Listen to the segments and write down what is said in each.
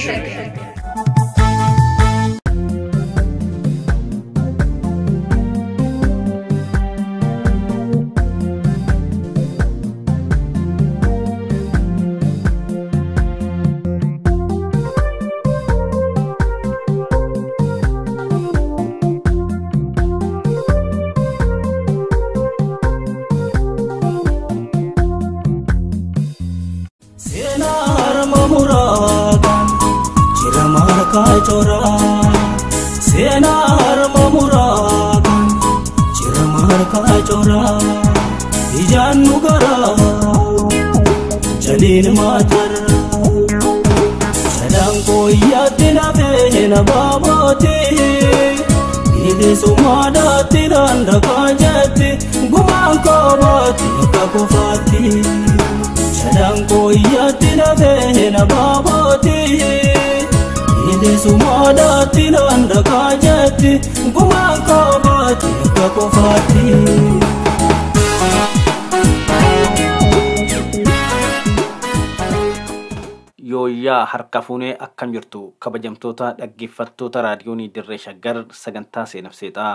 Shaggar. Yooyyaa harka fuunee akkam jirtu kabajamtoota dhaggeeffattoota raadiyoonii Dirree Shaggar sagantaa seenaf seexaa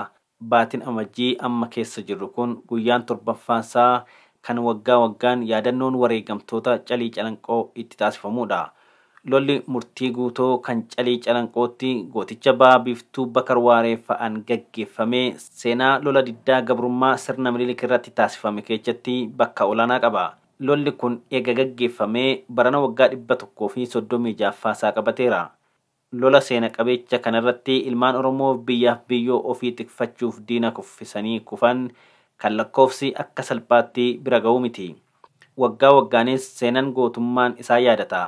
baatiin amajjii amma keessa jirru kun guyyaan torbaffaansaa kan waggaa waggaan yaadannoon wareegamtoota Calii Calanqoo itti taasifamudha. Lolli murtii guutoo kan Calii Calanqootti gooticha Baha Biiftuu Bakar Waaree fa'aan gaggeeffame seenaa lola diddaa gabrummaa sirna Minilik irratti taasifame keessatti bakka olaanaa qaba. Lolli kun eega gaggeeffamee barana waggaa 136 isaa qabateera. Lola seena qabeecha kanarratti ilmaan Oromoo biyyaaf biyyoo ofii tikfachuuf diina kuffisanii kufan kan lakkoofsi akka salphaatti bira ga'uu miti. Waggaa waggaanis seenaan gootummaan isaa yaadata.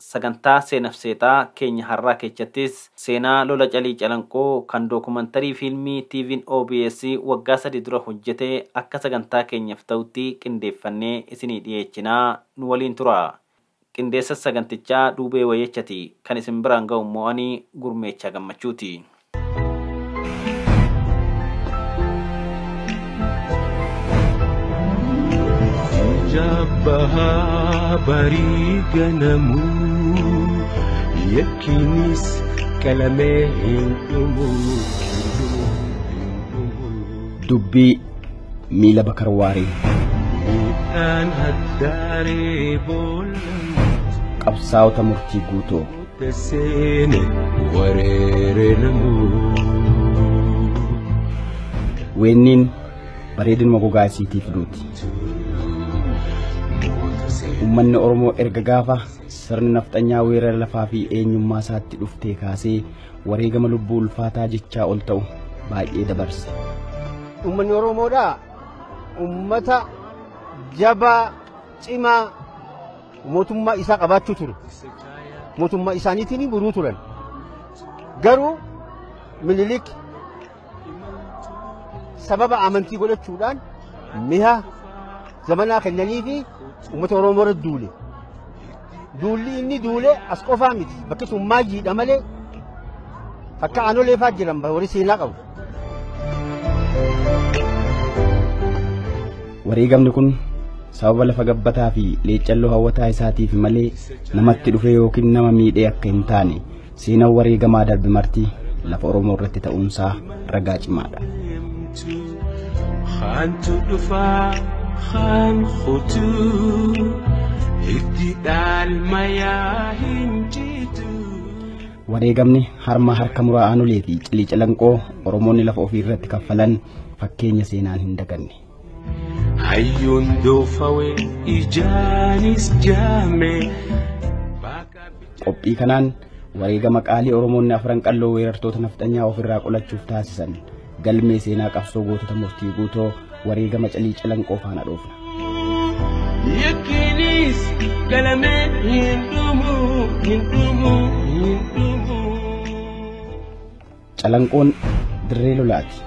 Sagantaa seenaf seexaa keenya har'aa keessattis seenaa lola Calii Calanqoo kan dookumantarii fiilmii TV'n OBS waggaa 3 dura hojjete akka sagantaa keenyaaf ta'utti qindeeffannee isinii dhiyeechinaa nu waliin tura. Qindeessa sagantichaa Duubee Wayyechati kan isin biraan ga'u mo'anii Gurmeechaa Gammachuuti. Jabbahaa barii ganamuu yakkiinis qalamee hin dhumu. Dubbii miila Bakar Waaree. Midhaan haddaaree boolla. Qabsaa'ota murtii guutoo. Seene wareere namuu. Weenniin bareedinuma gogaa isiitiif duuti. Uummanni Oromoo erga gaafa sirni nafxanyaa weerara lafaa fi eenyummaa isaatti dhuftee kaasee wareegama lubbuu ulfaataa jechaa ol ta'u baay'ee dabarse. Uummanni Oromoodhaa uummata jabaa cimaa mootummaa isaa qabaachuu ture. Mootummaa isaaniitiin buruu turan. Garuu Minilik sababa amantii godhachuudhaan mi'a zamanaa kennanii fi uummata Oromoo irra duule. Duulli inni duule as qofaa miti. Bakki sun maajiidha malee akka aanolee fa'aa jiran warri seenaa qabu. Wareegamni kun sababa lafa gabbataa fi leecalloo hawwataa isaatiif malee namatti dhufe yookiin nama miidhee akka hin taane seenaan wareegamaa darbe marti lafa Oromoo irratti ta'uunsaa ragaa cimaadha. Khaantu dhufaa khaan khutuu itti dhaalmayaa hin jitu. Wareegamni harma harka muraa aanolee fi Calii Calanqoo Oromoonni lafa ofii irratti kaffalan fakkeenya seenaan hin daganne. Hayyuun doofawee ijaanis jaame. Qophii kanaan wareegama qaalii Oromoonni afran qalloo weerartoota nafxanyaa ofirraa qolachuuf taasisan galmee seenaa qabsoo gootota murtii guutoo wareegama Calii Calanqoo faana dhoofna. Yakkiinis galamee hin dhumu hin dhumu hin dhumu. Calanqoon dirree lolaati.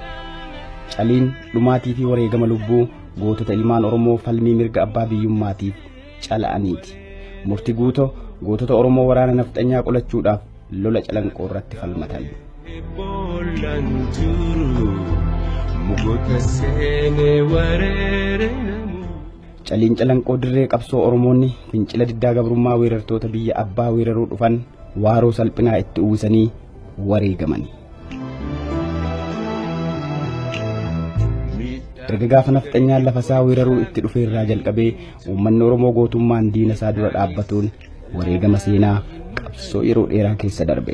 Caliin dhumaatii fi wareegama lubbuu gootota ilmaan Oromoo falmii mirga abbaa biyyummaatiif cala'aniiti. Murtii guutoo gootota Oromoo waraana nafxanyaa qolachuudhaaf lola Calanqoo irratti falmatan. Boollaan turu mugoota seenee wareere namu. Caliin Calanqoo dirree qabsoo Oromoonni fincila diddaa gabrummaa weerartoota biyya abbaa weeraruu dhufan waaroo salphinaa itti uwwisanii wareegamani. Erga gaafa nafxanyaan lafa isaa weeraruu itti dhufe irraa jalqabee uummanni Oromoo gootummaan diina isaa dura dhaabbatuun wareegama seenaa qabsoo yeroo dheeraa keessa darbe.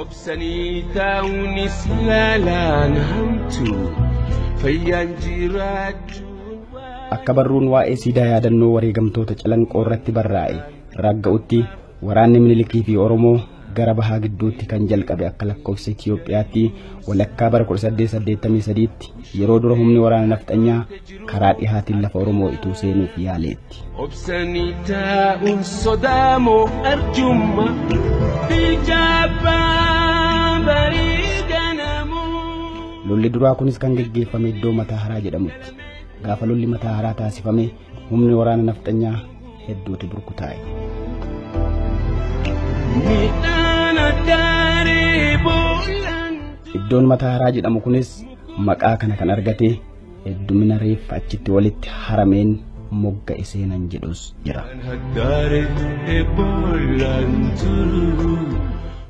Obsanii taa'uunis laalaan hamtu fayyaan jiraachuun. Akka barruun waa'ee siidaa yaadannoo wareegamtoota Calanqoo irratti barraa'e ragga'utti waraanni Minilikii fi Oromoo gara bahaa gidduutti kan jalqabe akka lakkoofsa Itiyoophiyaatti walakkaa bara 1883tti yeroo dura humni waraana nafxanyaa karaa dhihaatiin lafa Oromoo ituu seenuuf yaaleetti. Obsanii taa'uun sodaamoo arjumma ijaabaa barii ganamuu. Lolli duraa kunis kan geggeeffame iddoo Mataa Haraa jedhamutti. Gaafa lolli Mataa Haraa taasifame humni waraana nafxanyaa hedduutu burkutaa'e. Iddoon Mataa Haraa jedhamu kunis maqaa kana kan argate heddumina reeffa achitti walitti harameen mogga'e seenan jedhus jira.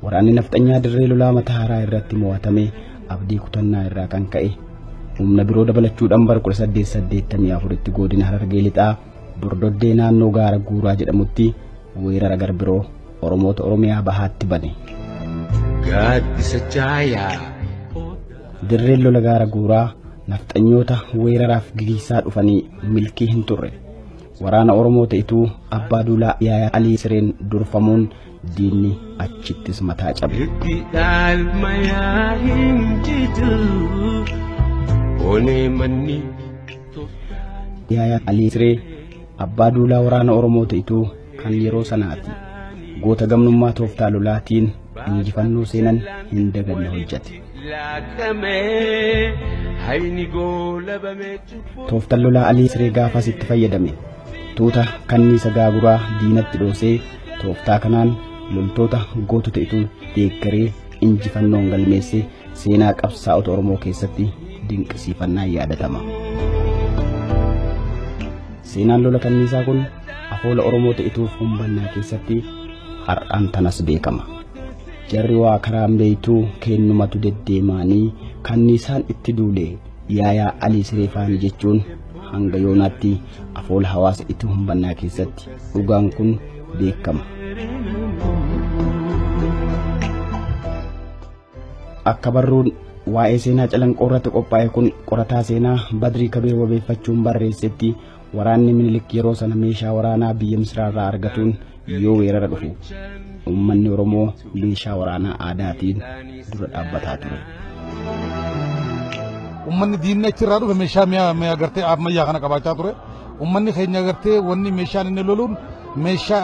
Waraanni nafxanyaa dirree lolaa Mataa Haraa irratti mo'atame abdii kutannaa irraa kan ka'e humna biroo dabalachuudhaan bara 1884tti godina Harargee Lixaa Bordoddee naannoo gaara Guuraa jedhamutti weerara garbiroo Oromoota Oromiyaa bahaatti bane. Gaaddisa caayaa. Dirreen lola gaara Guuraa nafxanyoota weeraraaf gigiisaa dhufanii milkii hin turre. Waraana Oromoo ta'ituu Abbaa Duulaa Yaayaa Alii Sireen durfamuun diinni achittis mataa cabe. Itti dhaalmayaa hin jitu onee manni. Yaayaa Alii Siree Abbaa Duulaa waraana Oromoo ta'ituu kan yeroo sanaati. Goota gamnummaa tooftaa lolaatiin injifannoo seenan hin daganne hojjete. Tooftaan lolaa Alii Siree gaafas itti fayyadame. Tuuta kanniisa gaaguraa diinatti dhoosee tooftaa kanaan loltoota gootota ituu deeggaree injifannoon galmeesse seenaa qabsaa'ota Oromoo keessatti dinqisiifannaan yaadatama. Seenaan lola kanniisaa kun afoola Oromoo ta'ituuf humbannaa keessatti har'aan tanas beekama. Jarri waa karaan beeytuu kennumatu deddeemaanii kanniisaan itti duule Yaayaa Alii Siree faani jechuun hanga yoonaatti afoola hawaasa itti humbannaa keessatti dhugaan kun beekama. Akka barruun waa'ee seenaa Calanqoo irratti qophaa'e kun qorataa seenaa Badrii Kabir wabeeffachuun barreessetti waraanni Minilik yeroo sana meeshaa waraanaa biyya Misiraarraa argatuun yoo weerara dhufu uummanni Oromoo meeshaa waraanaa aadaatiin dura dhaabbataa ture. Uummanni diinni achirraa dhufe meeshaa mi'a gartee ammayyaa kana qabaachaa ture. Uummanni keenya gartee wanni meeshaan inni loluun meeshaa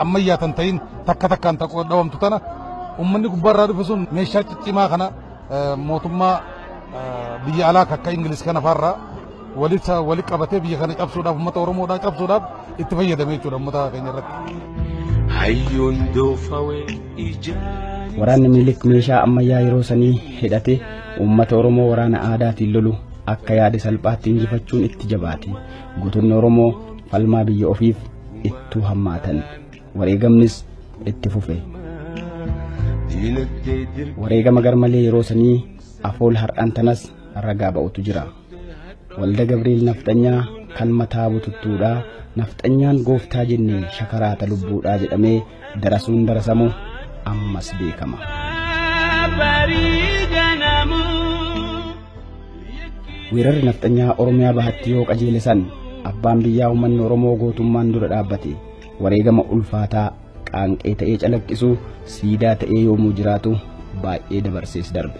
ammayyaa tan ta'in takka takkaan dhawamtu tana uummanni gubbaarraa dhufe sun meeshaa ciccimaa kana mootummaa biyya alaa akka Ingiliz kana faarraa walitti qabatee biyya kana cabsuudhaaf uummata Oromoodhaa cabsuudhaaf itti fayyadame jechuudha uummata keenya irratti. Hayyoon doofawee ijaa. Waraanni Minilik meeshaa ammayyaa yeroo sanii hidhate uummata Oromoo waraana aadaatiin lolu akka yaade salphaatti injifachuun itti jabaate. Gootonni Oromoo falmaa biyya ofiif ittuu hammaatan. Wareegamnis itti fufe. Wareegama garmalee yeroo sanii afool har'aan tanas ragaa ba'utu jira. Walda Gabriel nafxanyaa kan mataa bututtuudhaa nafxanyaan gooftaa jennee shakaraata lubbuudhaa jedhamee darasuun darasamu ammas beekama. Weerarri nafxanyaa Oromiyaa bahatti yoo qajeele san abbaan biyyaa uummanni Oromoo gootummaan dura dhaabbate wareegama ulfaataa qaanqee ta'ee calaqqisu siidaa ta'ee yoomuu jiraatu baay'ee dabarsees darbe.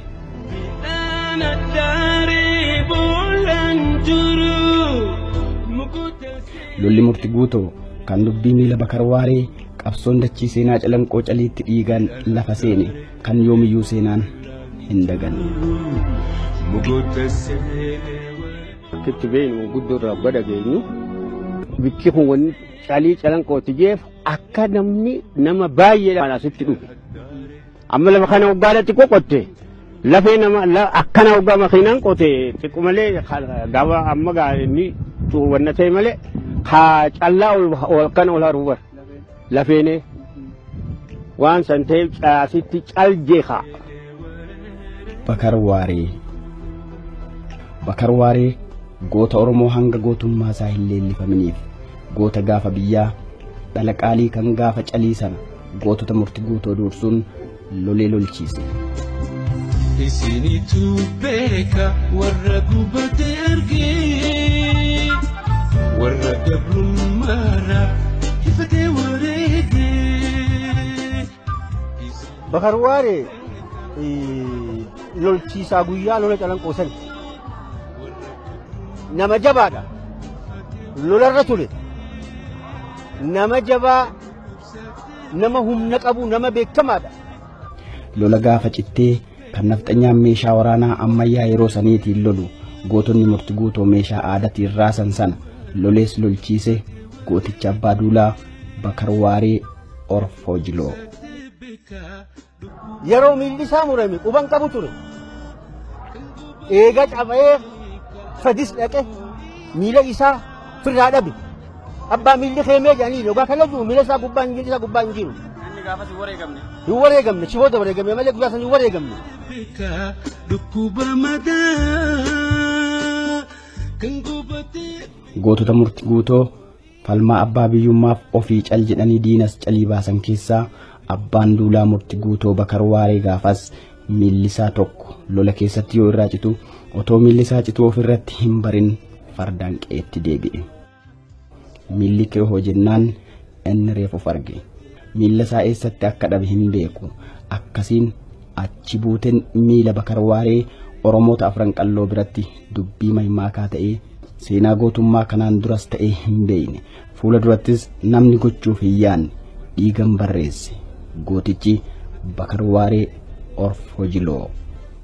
Lolli murti guutoo kan dubbii miila Bakar Waaree qabsoon dachii seenaa Calanqoo caliitti dhiigaan lafa seene kan yoomiyyuu seenaan hin daganne. Akkitti beeknu guddoo irraa gada geenyu bikki kun wanni calii Calanqooti jeef akka namni nama baay'eedhaan asitti dhufe. Amma lafa kana waggaadhaatti qoqotte lafee nama akkana waggaa makiinaan qote xiqqu malee gaafa amma inni wanna ta'e malee haa callaa ol kana ol haruu bara lafeenee Waan san ta'eef asitti cal jeeqa. Bakar Waaree. Bakar Waaree goota Oromoo hanga gootummaa isaa hin leellifaminiif goota gaafa biyyaa dhala qaalii kan gaafa calii sana gootota murtii guutoo dursuun lolee lolchiise. Isinitu beeka warra gubate argee warra gabrummaarraa ifatee wareegee. Bakar Waaree lolchiisaa guyyaa lola calanqoo san nama jabaadha. Lolarra ture. Nama jabaa, nama humna qabu, nama beekamaadha. Lola gaafa cittee kan nafxanyaan meeshaa waraanaa ammayyaa yeroo saniitiin lolu gootonni murtii guutoo meeshaa aadaatiin raasan sana lolees lolchiise gooticha abbaa duulaa Bakar Waaree Orfoo Jiloo. Yeroo miilli isaa murame quban qabu ture. Eega cabee fadis dhaqe miila isaa firraa dhabe. Abbaa miilli keemee jedhanii dhugaa kana jiru miila isaa gubbaa hin jiru isaa gubbaa hin jiru. Inni gaafas hin wareegamne. Hin wareegamne chiboota wareegamne malee guyyaa sana hin wareegamne. Dhukkuba madaa kan gubatee. Gootota murtii guutoo falmaa abbaa biyyummaaf ofii cal jedhanii diinas calii baasan keessaa abbaan duulaa murtii guutoo Bakar Waaree gaafas miilli isaa tokko lola keessatti yoo irraa citu otoo miilli isaa cituu ofirratti hin barin fardaan qe'eetti deebi'e. Miilli kee hoo jennaan inni reefu of arge. Miilla isaa eessatti akka dhabe hin beeku. Akkasiin achi buuteen miila Bakar Waaree Oromoota afran qalloo biratti dubbii maymaakaa ta'ee seenaa gootummaa kanaan duras ta'ee hin beekne. Fuula durattis namni gochuuf hin yaadne dhiigan barreesse. Gootichi Bakar Waaree Orfoo Jiloo.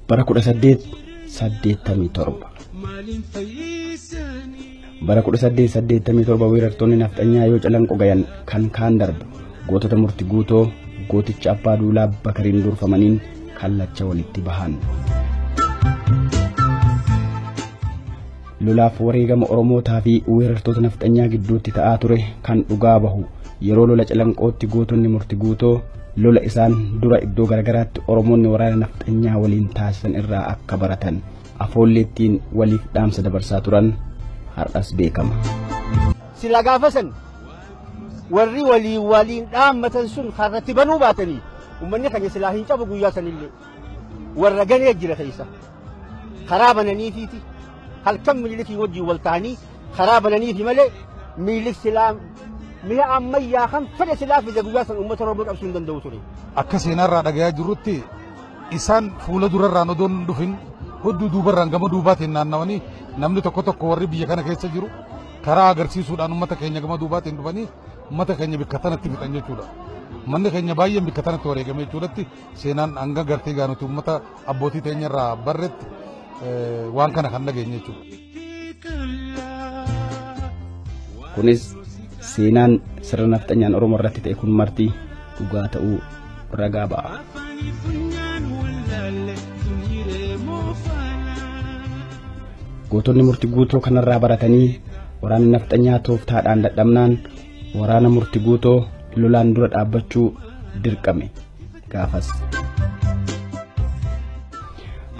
Bara 1887. Maaliin fayyisanii. Bara 1887 weerartoonni nafxanyaa yoo calanqo gayan kan kaan darbu gootota murtii guutoo gooticha abbaa duulaa Bakariin durfamaniin kallacha walitti bahan. Lolaaf wareegama Oromootaa fi weerartoota nafxanyaa gidduutti ta'aa ture kan dhugaa bahu yeroo lola calanqootti gootonni murtii guutoo lola isaan dura iddoo garagaraatti Oromoonni waraana nafxanyaa waliin taasisan irraa akka baratan afoolli ittiin waliif dhaamsa dabarsaa turan har'as beekama. Sila gaafa san warri walii waliin dhaammatan sun karratti banuu baatanii uummanni keenya silaa hin cabu guyyaa sanillee warra ganee jira keessa karaa bananiifiiti halkan miilikii wajjin wal ta'anii karaa bananiifi malee miilik silaa mi'a ammayyaa kan fedhe silaa fide guyyaa san uummata Oromoo qabsuu hin danda'u ture. Akka seenaarraa dhagayaa jirrutti isaan fuula durarraan odoon hin dhufin hudduu duubarraan gama duubaatiin naannawanii namni tokko tokko warri biyya kana keessa jiru karaa agarsiisuudhaan uummata keenya gama duubaatiin dhufanii uummata keenya bikka tanatti fixan jechuudha. Manni keenya baay'een bikka tanatti wareegame jechuudhatti seenaan hanga gartee gaanuti uummata abbootii teenyarraa barretti waan kana kan dhageenye jechuudha. Kunis seenaan sirna nafxanyaan Oromoo irratti ta'e kun marti dhugaa ta'uu ragaa ba'a. Afaanii funyaan wallaalle tunyiree moofaana. Gootonni murtii guutoo kanarraa baratanii waraanni nafxanyaa tooftaadhaan dadhabnaan waraana murtii guutoo lolaan dura dhaabbachuu dirqame gaafas.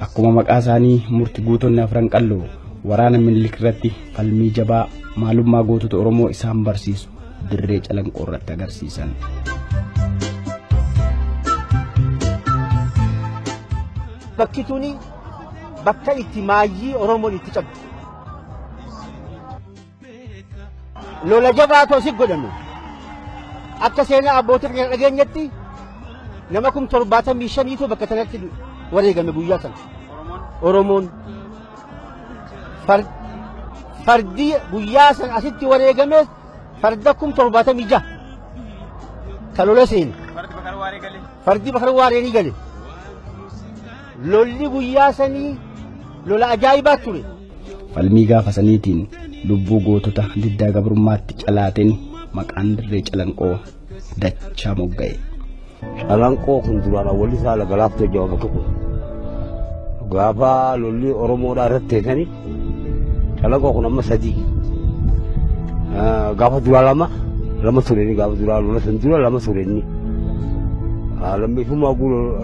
Akkuma maqaa isaanii murtii guutonni afran qalloo waraana Minilik irratti falmii jabaa maalummaa gootota Oromoo isaan barsiisu dirree calanqoo irratti agarsiisan. Bakki tuni bakka itti maayyii Oromoon itti cabdu. Lola jabaatu asi godhame. Akka seenaa abbootii keenya dhageenyatti nama 75,000 bakka tanatti wareegame guyyaa sana. Oromoon fardi guyyaa sana asitti wareegame farda 76,000 ka lola seene. Fardi Bakar Waaree ni gale. Lolli guyyaa sanii lola ajaa'ibaa ture. Falmii gaafa saniitiin lubbuu gootota diddaa gabrummaatti calaateen maqaan dirree calanqoo dachaa mogga'e. Calanqoo kun duraan awwalli isaa laga laaftoo jedhama bakki kun. Gaafa lolli Oromoodhaa irratti teessanii calanqoo kun amma sadii. Gaafa duraa lama lama tureni gaafa duraa lola san dura lama tureni. Lammeeffummaa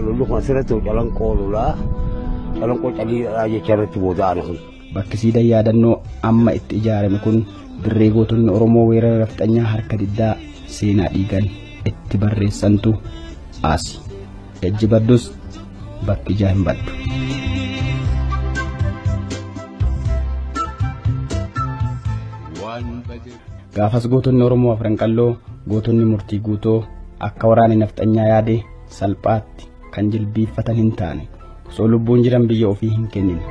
lolli kun asirratti calanqoo lolaa calanqoo caliidhaa jecha irratti booda'an kun. Bakki siidaan yaadannoo amma itti ijaarame kun dirree gootonni Oromoo weerara nafxanyaa harka diddaa seenaa dhiigan itti barreessantu asi. Ejji baddus bakki ijaa hin baddu. Gaafas gootonni Oromoo afran qalloo gootonni murtii guutoo akka waraanni nafxanyaa yaade salphaatti kan jilbiiffatan hin taane osoo lubbuun jiran biyya ofii hin kennine.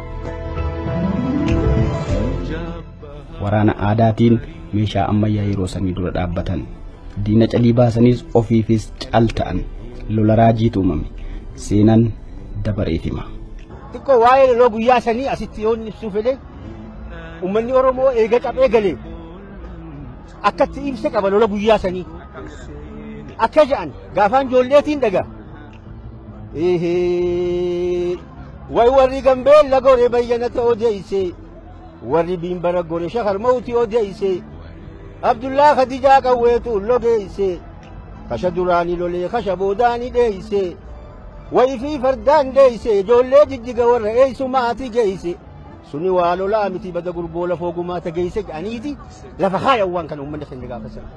Waraana aadaatiin meeshaa ammayyaa yeroo sanii dura dhaabbatan diina calii baasaniis ofiifis cal ta'an lola raajiitu uumame seenaan dabareef hima. Xiqqoo waa'ee loloo guyyaa sanii asitti yoo inni ibsuu fedhe uummanni Oromoo eega caphee galee akkatti ibsa qaba lola guyyaa sanii. Akka jedhan gaafaan ijoolleetiin dhaga. Way warri Gambeella gore bayyanata odeesse warri Biimbara gore shakar mawti odeesse Abdullaa Khadijaa qawweetu logeesse kasha duraanii lolee kasha boodaanii dheeyse way fi fardaan dheeyse ijoollee jijjiga warra eessumaati geeyse suni waa lolaa miti bada gurboo lafoo gumaata geeyse jedhaniiti lafa haayan waan kana uummanni keenya gaafa sana.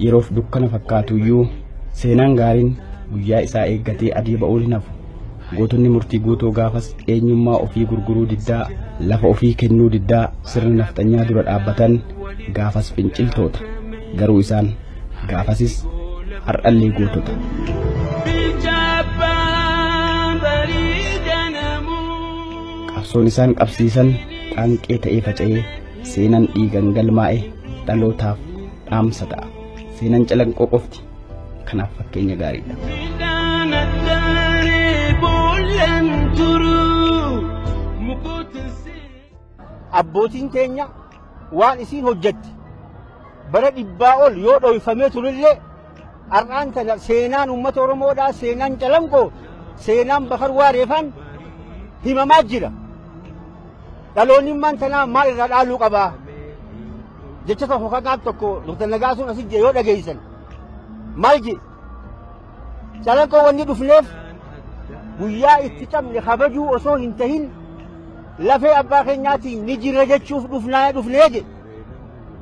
Yeroof dukkana fakkaatu iyyuu seenaan gaariin guyyaa isaa eeggatee adii ba'uun hin hafu. Gootonni murtii guutuu gaafas eenyummaa ofii gurguruu diddaa lafa ofii kennuu diddaa sirna nafxanyaa dura dhaabbatan gaafas finciltoota. Garuu isaan gaafasis har'allee gootota. Qabsoon isaan qabsiisan qaanqee ta'ee faca'ee seenaan dhiigan galmaa'e dhalootaaf dhaamsa ta'a. Seenaan calanqoo qofti kanaaf fakkeenya gaariidha. Abbootiin keenya waan isiin hojjette bara dhibbaa ol yoo dhoyfamee turellee har'aan tana seenaan uummata Oromoodhaa seenaan calanqoo seenaan Bakar Waareefaan himamaa jira. Dhaloonni immaan tanaa maal irraa dhaaluu qabaa? Jecha tokko kanaaf tokko Dr. Nagaasuun asii jee yoo dhageessan maal jee? Calanqoo wanni dhufneef guyyaa itti cabne kabajuu osoo hin tahin lafee abbaa keenyaatiin ni jirra jechuuf dhufnee je.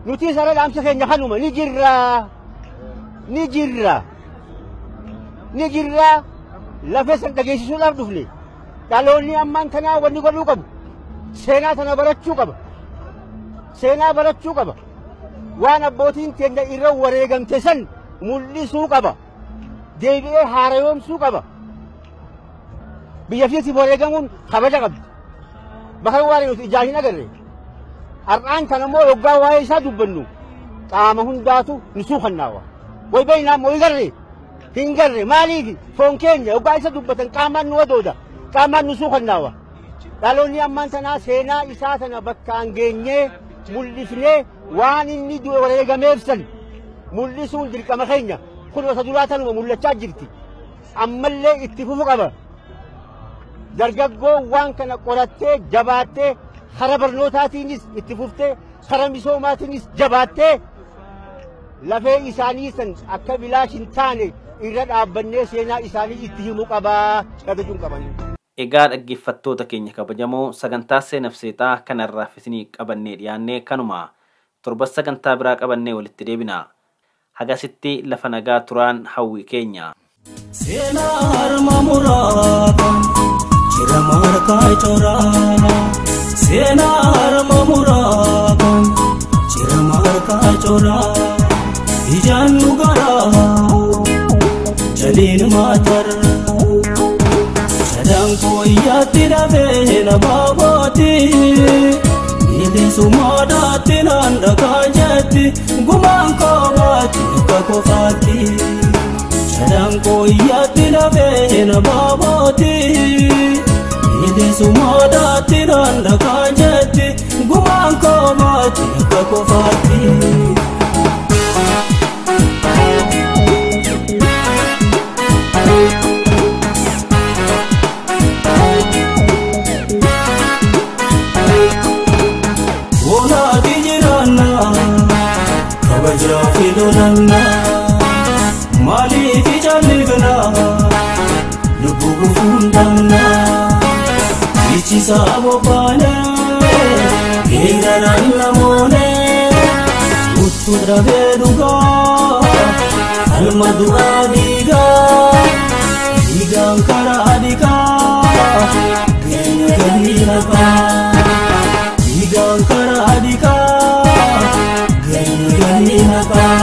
Nuti sara dhaamsa keenya kanuma ni jirra ni jirra ni jirra lafee san dhageessisuudhaaf dhufne. Dhaloonni ammaan tanaa wanni godhuu qabu seenaa tana barachuu qaba. Seenaa barachuu qaba. Waan abbootiin keenya irra wareegamte san mul'isuu qaba. Deebi'ee haarayoomsuu qaba. Biyya fiitiif wareegamuun kabaja qabdi. Bakar Waaree nuti ijaan hin agarre. Har'aan kana immoo yoggaa waa'ee isaa dubbannu qaama hundaatu nu suukannaawa. Way baynaa immoo hin garre. Hin garre maaliif foon keenya yoggaa isa dubbatan qaamaan nu wadooda. Qaamaan nu suukannaawa. Dhaloonni ammaan tanaa seenaa isaa tana bakkaan geenyee mul'ifnee waan inni du'e wareegameef san mul'isuun dirqama keenya. Kun osoo duraa tanuma mul'achaa jirti. Ammallee itti fufu qaba. Dargaggoo waan kana qorattee jabaattee kara barnootaatiinis itti fuftee kara misoomaatiinis jabaattee lafee isaanii san akka bilaash hin taane irra dhaabbannee seenaa isaanii itti himuu qabaa kabajuun qabanii. Egaa dhaggeeffattoota keenya kabajamoo sagantaa seenaaf seexaa kanarraaf isinii qabannee dhiyaannee kanuma torba sagantaa biraa qabannee walitti deebina. Hagasitti lafa nagaa turaan hawwii keenya. Seenaa harma muraaka jira markaa coraa seenaa harma muraaka jira markaa coraa ijaan nu garaa jaliin maatarra. Calanqoo iyyaatti dafee na baabaati bilisummaadhaatti naan dhagaa jetti gumaan koo baatti akka kofaatti. Calanqoo iyyaatti dafee na baabaati bilisummaadhaatti naan dhagaa jetti gumaan koo baatti akka kofaatti. Kabajaa fi lolanna maaliif ijaalifna lubbuu gufuun dhabna ichisaa bobbaane geeraraan lamoone uttuu dhabee dhugaa falma du'aa dhiigaa dhiigaan karaa dhiqaa keenya galii lafaa dhiigaan karaa dhiqaa keenya galii lafaa.